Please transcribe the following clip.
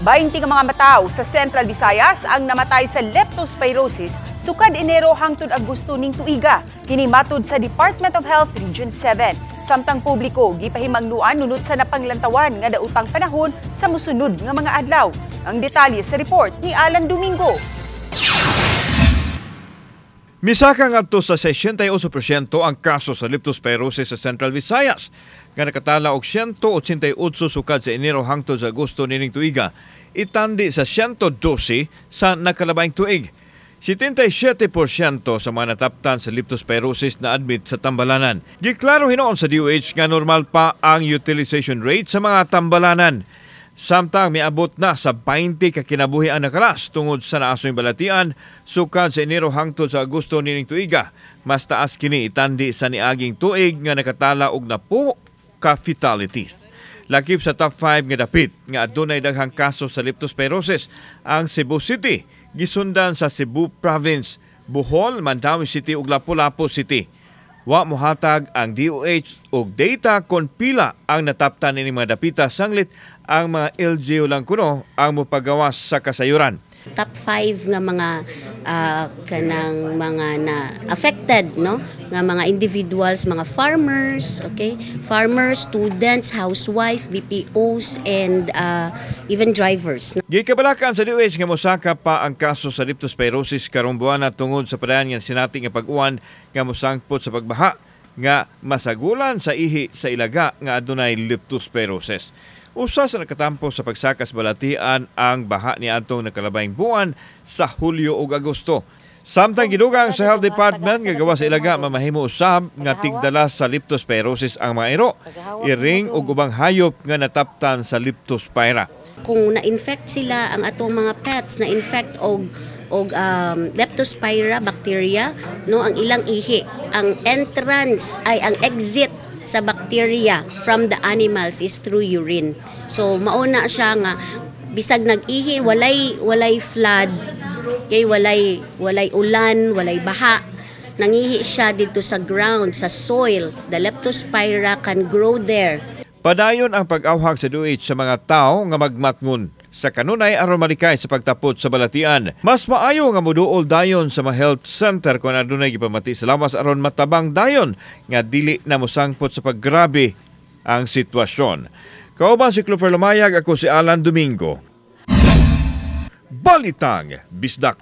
20 ka mga mataw sa Central Visayas ang namatay sa leptospirosis sukad Enero hangtod Agosto ning tuiga. Kini matud sa Department of Health Region 7. Samtang publiko gipahimangnuan nunot sa napanglantawan nga dautang panahon sa musunod nga mga adlaw. Ang detalye sa report ni Alan Domingo. Misaka ngadto sa 68% ang kaso sa leptospirosis sa Central Visayas nga nakatala og 188 sukad sa Enero hangtod sa Agosto nining tuiga, itandi sa 112 sa nakalabayng tuig. 77% sa mga nataptan sa leptospirosis na admit sa tambalanan. Giklaro hinuon sa DOH nga normal pa ang utilization rate sa mga tambalanan. Samtang miabot na sa 20 ka kinabuhi ang nakalas tungod sa naasoy balatian sukad sa Enero hangtod sa Agosto nining tuiga. Mas taas kini itandi sa niaging tuig nga nakatala og napo ka fatalities. Lakip sa top 5 nga dapit nga adunay daghang kaso sa leptospirosis ang Cebu City, gisundan sa Cebu Province, Bohol, Mandaue City ug Lapu-Lapu City. Wa mohatag ang DOH og data kon pila ang nataptan ini mga dapita, sanglit ang mga LGU lang kuno ang mopagawas sa kasayuran. Top 5 nga mga kanang mga na affected, no, nga mga individuals, mga farmers, okay, farmers, students, housewife, BPOs and even drivers. Gikabalakan sa DOH nga mosaka pa ang kaso sa leptospirosis karong buwana tungod sa padayon nga sinati nga pag-uwan nga mosangpot sa pagbaha nga masagulan sa ihi sa ilaga nga adunay leptospirosis. Usa sa nakatampo sa pagsakas balatian ang baha ni atong nakalabayng buwan sa Hulyo ug Agosto. Samtang gidugang sa Health Department nga gawas sa ilaga, mamahimo usab nga tigdala sa leptospirosis ang mga iro, iring ug ubang hayop nga nataptan sa leptospira. Kung na-infect sila, ang atong mga pets na-infect og leptospira bacteria, no, ang ilang ihi, ang entrance ay ang exit sa bacteria from the animals is through urine. So mauna siya nga bisag nag-ihi, walay flood kay walay ulan, walay baha, nangihi siya dito sa ground, sa soil, the leptospira can grow there. Padayon ang pag-awhag sa DOH sa mga tao nga magmatngon sa kanunay aron malikay sa pagtapot sa balatian. Mas maayo nga moduol dayon sa mga health center kung adunay gipamati sa lawas aron matabang dayon nga dili na mosangpot sa paggrabe ang sitwasyon. Kauban si Clover Lumayag, ako si Alan Domingo. Balitang Bisdak.